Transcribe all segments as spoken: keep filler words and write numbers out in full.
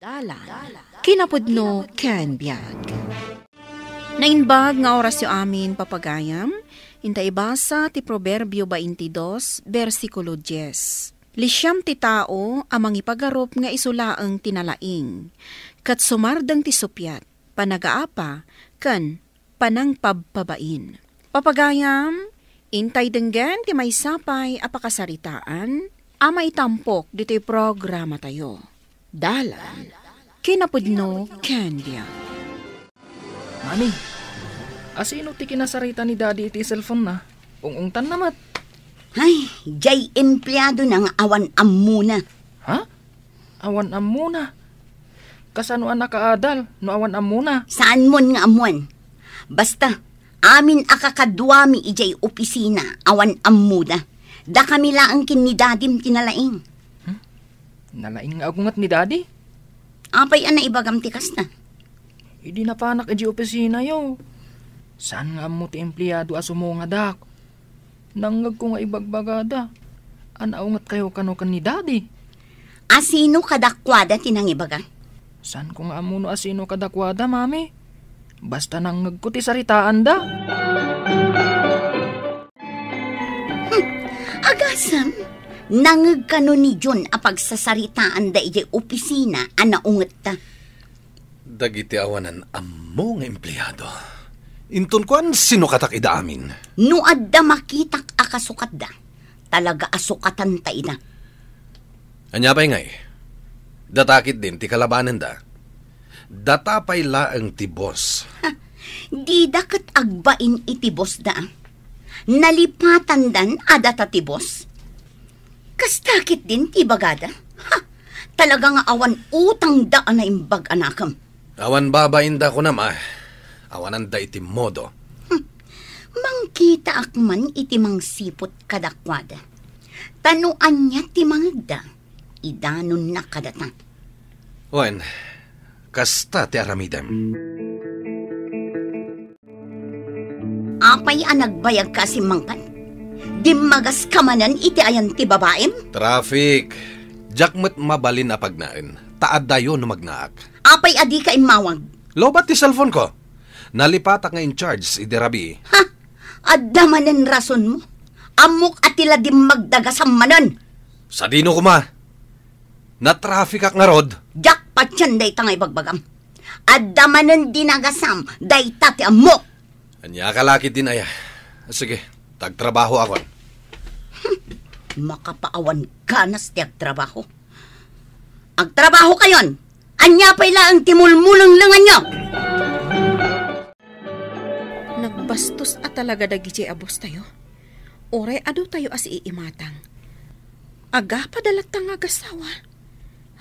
Dalan, kinapudno ken biag. Naimbag nga orasyo amin, papagayam, inta ibasa ti Proverbio baintidos, bersikulo dies. Lisiam ti tao a mangipagarup nga isu laeng ti nalaing, ket sumardeng ti suppiat, panagaapa, ken panangpabpabain. Papagayam, intay denggen ti maysa pay a pakasaritaan a maitampok ditoy programatayo. Dalan, kinapudno ken biag. Mami, asino ti kinasarita ni Daddy iti cellphone-na? Ung-ungtanna met. Ay, jay empleadona nga awan ammona. Ha? Awan ammona? Kasano a nakaadal no awan ammona? Saanmon nga ammoen. Basta, amin a kakaduami idiay opisina, awan ammona. Dakami laeng ken ni Dadim ti nalaing. Hmm? Nalaing nga agunget ni Daddy? Apay a naibagam ti kasta? Idi napanak idiay opisinayo, saan nga ammo ti empleado a sumungadak. Nangngegko nga ibagbagada a naungetkayo kano ken ni Daddy. Asino kadakuada ti nangibaga? Saanko nga ammo no asino kadakuada, Mami. Basta nangngegko ti saritaanda. Hmm, agasem, nangngeg kano ni John a pagsasaritaanda idiay opisina a naungetta. Dagiti awanan ammo nga empleado. Inton kuan, sinukatak ida amin. No adda makitak a kasukatda, talaga a sukatanta ida. Ania pay ngay? Data ketdin ti kalabanenda. Data pay laeng ti boss. Ha, dida ket agbain iti bossda. Nalipatandan a data ti boss. Kasta ketdin ti ibagada? Ha, talaga nga awan utangda a naimbag a nakem. Awan babainda kunam a, awananda iti modo. Hmm. Mangkitaak man iti mangsiput kadakuada. Ta no ania ti mangegda, idanonna kadata. Wen, kasta ti aramidem. Apay a nagbayagka a simmangpet? Dimmagas ka manen iti ayan ti babaim? Traffic. Diak met mabalin a pagnaen, ta addayo no magnaak. Apay a dika immawag? Lowbat ti cellphone ko. Nalipatak nga in charge idi rabii. Ha? Adda manen rasonmo. Ammok a ti la dimmagdagasam manen. Sadino koma? Natrafikak ngarud. Diak patien dayta nga ibagbagam. Adda manen dinagasam, dayta ti ammok. Ania ka la ketdin aya? Sige, tagtrabahoakon. Hmm, makapaawan ganas ti agtrabaho. Agtrabahokayon! Ania pay laeng ti mulmulenglenganyo? Nagbastos a talaga dagiti a bosstayo. Uray adu tayo a siimatang. Agapada latta nga agasawa.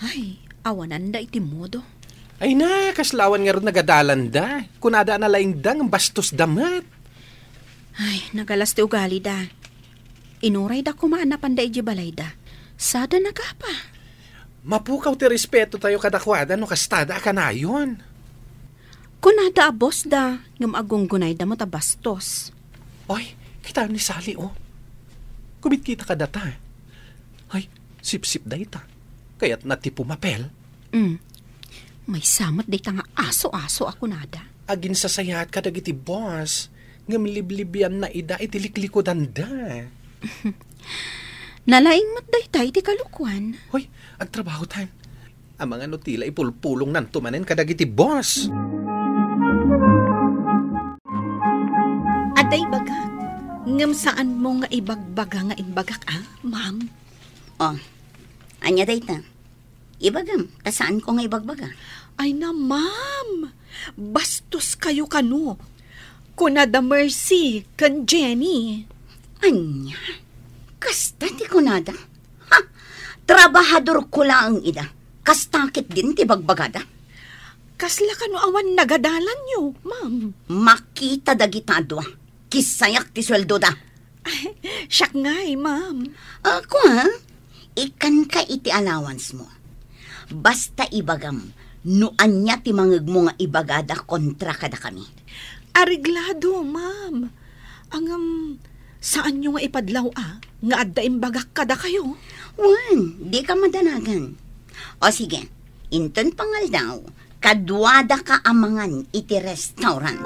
Ay, awananda iti modo. Ay na, kasla awan ngarud nagadalanda. Kunada a nalaingda ngem bastosda met. Ay, nagalas ti ugalida. Inurayda koma a napanda idiay balayda. Sada nagapa. Mapukaw ti respeto tayo kadakuada no kastada a kanayon. Kunada a bosda, ngem agunggunayda met a bastos. Oy, kitaem ni Sally, oh. Kumitkita kadata. Ay, sipsip dayta. Kayatna ti pumapel. Mm. Maysa met dayta nga aso-aso a kunada. Aginsasayaat kadagiti boss, ngem liblibianna ida iti liklikudanda. Nalaing met dayta iti kalokuan. Hoy, agtrabaho tayo. Amangan no ti la ipulpulongnanto manen kadagiti boss. Adda ibagak, ngem saanmo nga ibagbaga nga imbagak, a, ma'am? Oh, ania dayta? Ibagam, ta saanko nga ibagbaga. Ay na, ma'am! Bastoskayo kano. Kunada Mercy ken Jenny. Ania? Kasta ti kunada? Ha! Trabahadorko laeng ida. Kasta ketdin ti bagbagada? Kasla kano awan nagadalanyo, ma'am? Makita dagita a dua. Kissayak ti sueldoda. Siak ngay, ma'am. Ah, kua, ikkanka iti allowance mo. Basta ibagam no ania ti mangegmo nga ibagada kontra kadakami. Areglado, ma'am. Ngem, saanyo nga ipadlaw a nga adda imbagak kadakayo? Wen, dika madanagan. O sige, Inton pangaldaw, kaduadaka a mangan iti restaurant.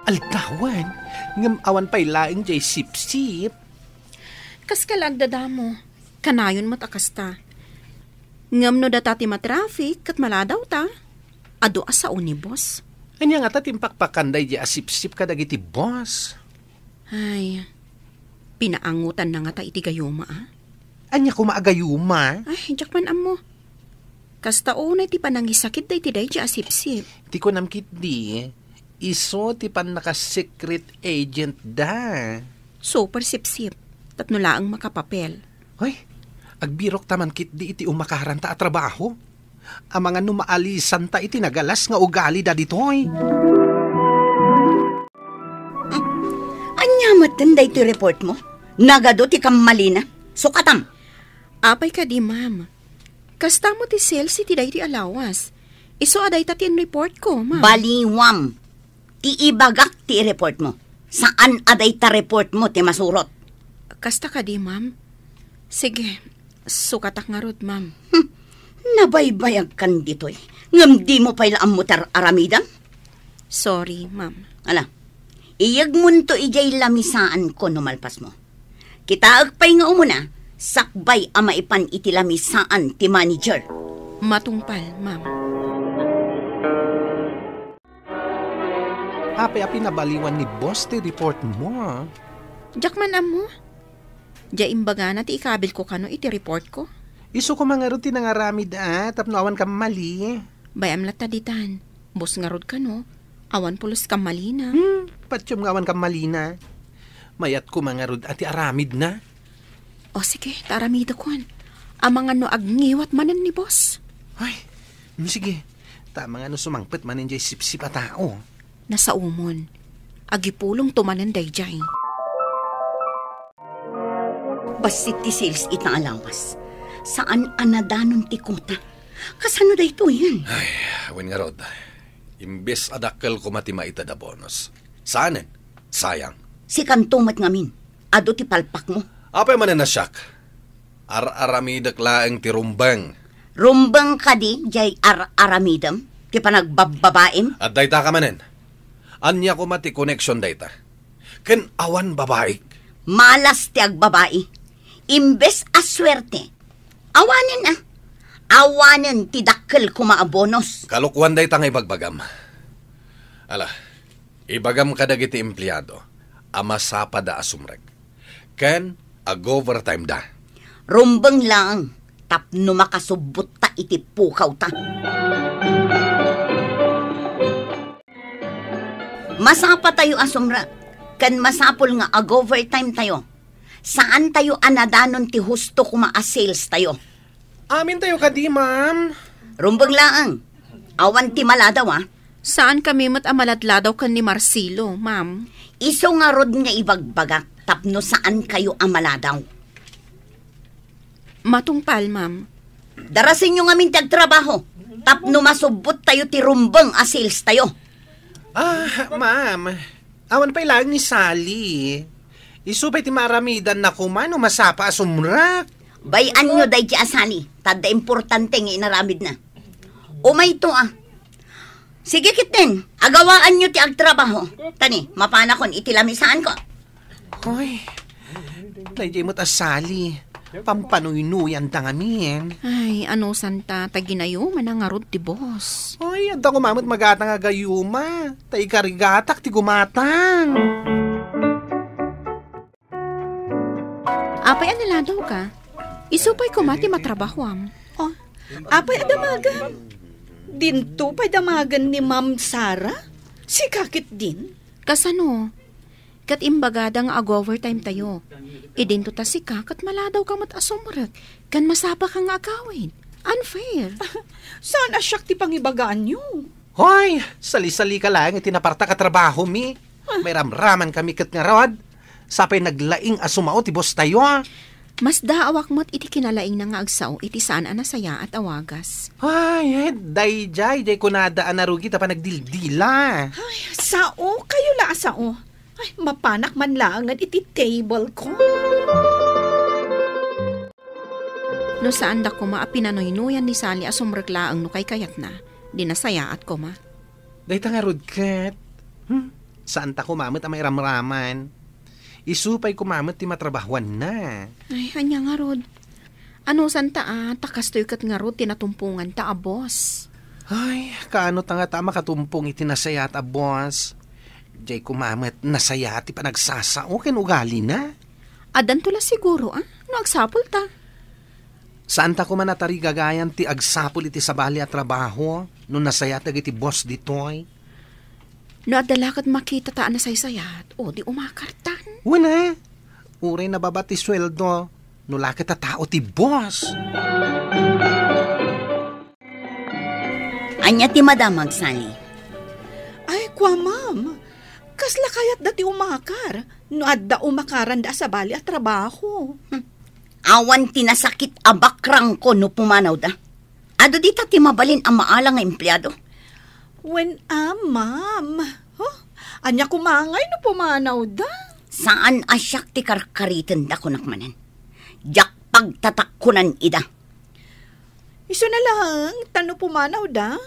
Aldawan, ngem awan pay laeng jay sipsip. Kas ka la agdadamo, kanayon met a kasta. Ngem no data ti matraffic ket maladawta, adu a sao ni boss. Ania ngata ti impakpakan daydi a sipsip kadagiti boss? Ay, pinaangutanna ngata iti gayuma, a? Ania koma a gayuma? Ay, diak man ammo. Kasta unay ti panangisakit daydi daydi a sipsip. Ti kunam ketdi, isu ti pannaka-secret agent da. Super sipsip, tapno laeng makapapel. Hoy, agbirok ta man ketdi iti umakaranta a trabaho. Amangan no maalisan ta iti nagalas nga ugali da ditoy. Ania metten daytoy report mo? Nagadu ti kammalina. Sukatam. Apay kadi, ma'am? Kasta mo ti sales iti daytoy a lawas. Isu a dayta ti in-report ko, ma'am. Baliwam. Ti ibagak ti i-report mo. Saan a dayta report mo ti masurot. Kasta kadi, ma'am? Sige, sukatak ngarud, ma'am. Hmm. Nabaybayagkan ditoy. Ngem dimo pay la ammo ti ar-aramidem? Sorry, ma'am. Ala, iyegmonto idiay lamisaanko no malpasmo. Kitaek pay nga umuna, sakbay a maipan iti lamisaan ti manager. Matungpal, ma'am. Apay a pinabaliwan ni boss ti report mo? Diak man ammo. Diay imbagana ti ikabilko kano iti report ko. Isu koma ngarud ti nangaramid a tapno awan kammali. Bay-am latta ditan. Boss ngarud kano, awan pulos kammalina. Hmm, patiem nga awan kammalina. Mayat koma ngarud a ti aramidna. O sige, ta aramidakon. Amangan no agngiwat manen ni boss. Ay, hmm, sige. Ta amangan no sumangpet manen diay sipsip a tao. Nasaomon. Agipulongto manen daydiay. Bassit ti sales ita a lawas. Saan a nadanon ti kuta. Kasano daytoyen? Ay, wen ngarud. Imbes a dakkel koma ti maited a bonus. Saanen? Sayang. Sikanto met ngamin. Adu ti palpakmo. Apay manen a siak? Ar-aramidek laeng ti rumbeng. Rumbeng kadi diay ar-aramidem? Ti panagbabbabaim? At dayta ka manen. Ania koma ti connection dayta? Ken awan babaik? Malas ti agbabai. Imbes a suerte, awanen a. Awanen ti dakkel koma a bonus. Kalokuan dayta nga ibagbagam. Ala, ibagam kadagiti empleado a masapada a sumrek. Ken ag-overtime da. Rumbeng laeng tapno makasubbot ta iti pukaw ta. Masapa tayo a sumrek, ken masapul nga ag-overtime tayo. Saan tayo a nadanon ti husto koma a sales tayo. Amin tayo kadi, ma'am. Rumbeng laeng. Awan ti maladaw, a. Saan kami met a maladladaw ken ni Marcelo, ma'am. Isu ngarud nga ibagbagak tapno saan kayo a maladaw. Matungpal, ma'am. Darasenyo ngamin ti agtrabaho tapno masubbot tayo ti rumbeng a sales tayo. Ah, ma'am. Awan pay laeng ni Sally. Isu pay ti maaramidanna koma no masapa a sumrek. Bay-anyo daydi a Sally, ta adda importante nga inaramidna. Umayto, a. Sige ketdin, agawaanyo ti agtrabaho. Tani, mapanakon iti lamisaanko. Hoy, daydi met a Sally, pampanuynuyanda ngamin. Ay, anusanta, ta ginayuman a ngarud ti boss. Ay, adda koma met magatang a gayuma, ta ikarigatak ti gumatang. Apay a naladaw ka? Isu pay koma ti matrabahoam. Oh, apay a damagem? Dinto pay damagen ni Ma'am Sara? Sika ketdin? Kasano? Ket imbagada nga ag-overtime tayo. Idinto ta sika ket maladaw ka met a sumrek ken masapa ka nga agawid. Unfair. Saan a siak ti pangibagaanyo? Hoy, sali-sali ka laeng iti napartak a trabaho mi. Ah. Mairamraman kami ket ngarud. Sapay naglaing a sumao ti boss tayo, a. Masdaawak met iti kinalaingna nga agsao iti saan a nasayaat a wagas. Ay, eh, daydiay, diay kunada a narugi ta panagdildila. Ay, sao kayo la a sao. Ay, mapanak man laengen iti table ko. No saanda koma a pinanuynoyan ni Sally a sumrek laeng no kaykayatna, di nasayaat koma. Dayta ngarud ket, hmm, saanta koma met a mairamraman. Isu pay koma met ti matrabahoanna. Ay, ania ngarud? Anusanta a, ta kastoy ket ngarud ti natumponganta a boss. Ay, kaano ta ngata a makatumpong iti nasayaat a boss? Diay koma met nasayaat ti panagsasao ken ugalina. Addanto la siguro, a, no agsapulta. Saanta koma a tarigagayan ti agsapul iti sabali a trabaho no nasayaat dagiti boss ditoy? No adda la ket makitata a nasaysayat, o di umakartan. Wen a, uray nababa ti sueldo, no la ket a tao ti boss. Ania ti madamag, Sally? Ay, kua, ma'am. Kasla kayatda ti umakar no adda umakaranda a sabali a trabaho. Hmm. Awan ti nasakit a bakrangko no pumanawda. Adu dita ti mabalin a maala nga empleado? Wen a, ma'am. Huh? Ania koma ngay no pumanawda? Saan a siak ti karkaritenda, kunak manen. Diak pagtatakkonan ida. Isuna laeng, ta no pumanawda,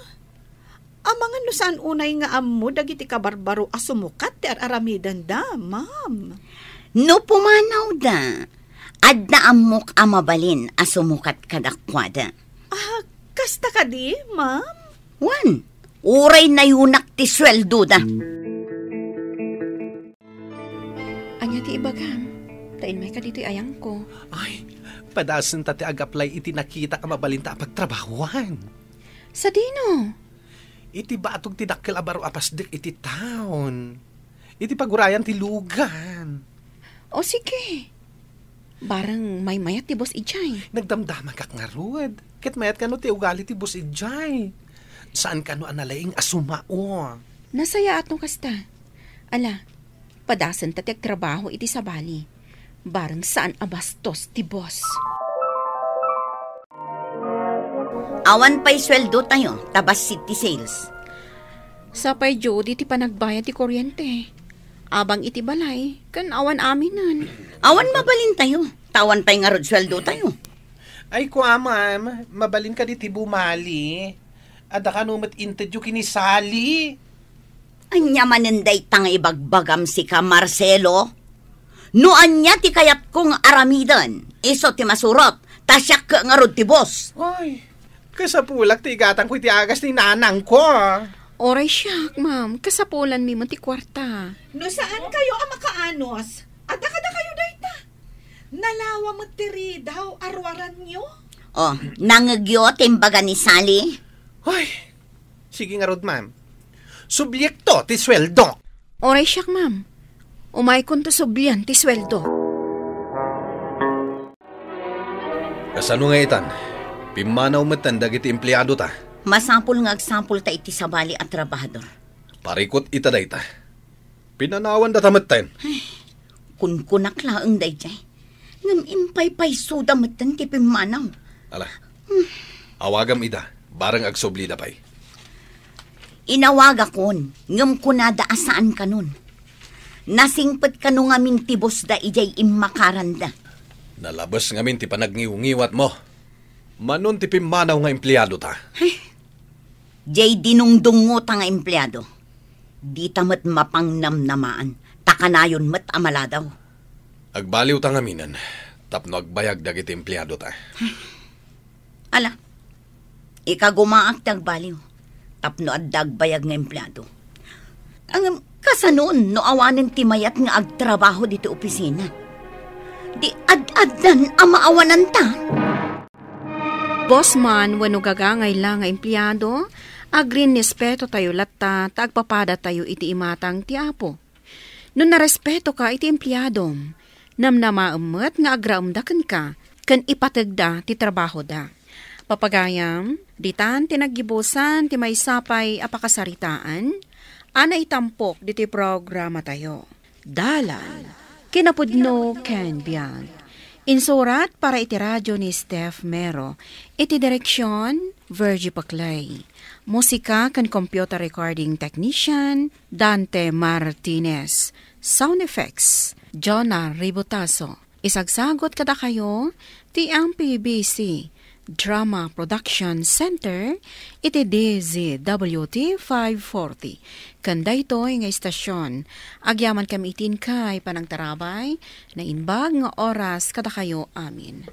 amangan no saan unay nga ammo dagiti kabarbaro a sumukat ti ar-aramidenda, ma'am. No pumanawda, adda ammok a mabalin a sumukat kadakuada. Ah, kasta kadi, ma'am? Wen, uray nayunak ti sueldoda. Ania ti ibagam? Ta inmayka ditoy ayangko. Ay, padasenta ti ag-apply iti nakitak a mabalinta a pagtrabahoan. Sadino? Iti batog ti dakkel a baro a pasdek iti town. Iti pagurayan ti lugan. O sige. Bareng maymayat ti boss idiay. Nagdamdamagak ngarud. Ket mayat kano ti ugali ti boss idiay. Saan kano a nalaing a sumao. Nasayaat no kasta. Ala, padasenta ti agtrabaho iti sabali. Bareng saan a bastos ti boss. Awan pay sueldotayo, ta bassit ti sales. Sapay Jody ti panagbayad ti kuryente. Abang iti balay, ken awan aminen. Awan mabalintayo, ta awan pay ngarud sueldotayo. Ay, kua, ma'am, mabalin kadi ti bumali. Adda kano met intedyo ken ni Sally. Ania manen dayta nga ibagbagam sika, Marcelo? No ania ti kayatko nga aramiden, isu ti masurot, ta siak ngarud ti boss. Ay, kasapulak ti igatangko iti agas ni nanangko. Oray siak, ma'am. Kasapulanmi met ti kuarta. No saankayo a makaanos, adda kadakayo dayta. Nalawa met ti ridaw a ruaranyo. Oh, nangngegyo ti imbaga ni Sally? Ay, sige ngarud, ma'am. Subliekto ti sueldo. Oray siak, ma'am. Umaykonto sublian ti sueldo. Kasano nga itan? Pimmanaw metten dagiti empleadota? Masapul nga agsapulta iti sabali a trabahador. Parikut ita dayta. Pinanawandata metten. Ay, kunkunak laeng daydiay. Ngem impaypaysoda metten ti pimmanaw. Ala, awagam ida, bareng agsublida pay. Inawagakon, ngem kunada a saan kanon. Nasingpet kano ngamin ti boss da idiay immakaranda. Nalabes ngamin ti panagniwngiwatmo. Manon ti pimmanaw nga empleadota? Ay, diay dinungdungngota nga empleado. Dita met mapangnamnamaan, ta kanayon met a maladaw. Agbaliwta ngaminen, tapno agbayag dagiti empleadota. Ala, ikagumaak ti agbaliw, tapno adda agbayag nga empleado. Ngem kasanon no awanen ti mayat nga agtrabaho ditoy opisina? Di ad-addan a maawananta. Boss man wenno gagangay la nga empleado, agrinrespetotayo latta ta agpapadatayo iti imatang ti Apo. No narespetoka iti empleadom, namnamaem met nga agraemda kenka ken ipategda ti trabahoda. Papagayam, ditan ti naggibusan ti maysa pay a pakasaritaan a naitampok ditoy programatayo. Dalan, kinapudno ken biag. Insurat para iti radio ni Steph Mero. Iti direksion, Virgie Paclay. Musika ken computer recording technician, Dante Martinez. Sound effects, Jonah Ributaso. Isagsagot kadakayo ti M P B C Drama Production Center iti D Z W T five forty. Ken daytoy nga istasyon, agyaman kami iti inkay panangtarabay, naimbag nga oras kadakayo amin.